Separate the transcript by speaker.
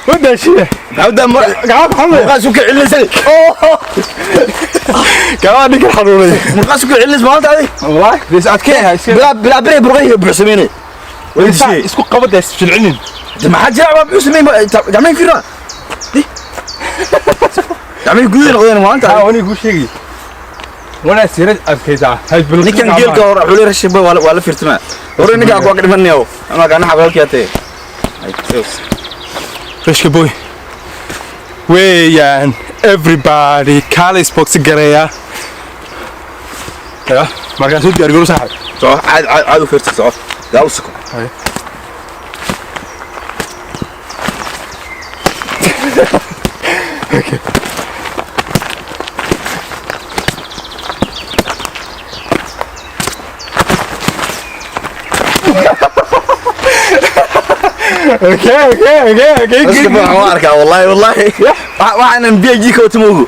Speaker 1: Wadaashiya.
Speaker 2: Hawda mar
Speaker 1: Gacmaha ku xanuunaya.
Speaker 2: Murqaas ku celinaysa.
Speaker 1: Gacmaha ninkan xanuunaya.
Speaker 2: Murqaas ku celinaysa maanta adig.
Speaker 1: Wallahi des adkee ha iska.
Speaker 2: Bilaa bilaa bere burqayga buuxsameynay.
Speaker 1: Isku qabo des jilcinin.
Speaker 2: Maxaa jira waa buuxsameyn gacmaha fiira. Gacmaha gudaha noqdeen maanta.
Speaker 1: Ha wani ku sheegi. Wana siirad adkaysaa. Hay bil.
Speaker 2: Ninkan geelka hore xulay rashin waa waa la firtama. Hore ninka ku dhimanayo. Ama kana xabalkiyaatay. Ay tos.
Speaker 1: Rashka boy. Weeyaan everybody kaale isbox gareeya. Ya, markaan soo diyaar garow saaxib.
Speaker 2: Soo caad caad caad u firta soo. Daa u suko.
Speaker 1: Hay. Okay. Okay.
Speaker 2: Rashka boy waan arkaa wallahi wallahi. Waxaanan BG ka wata moogu.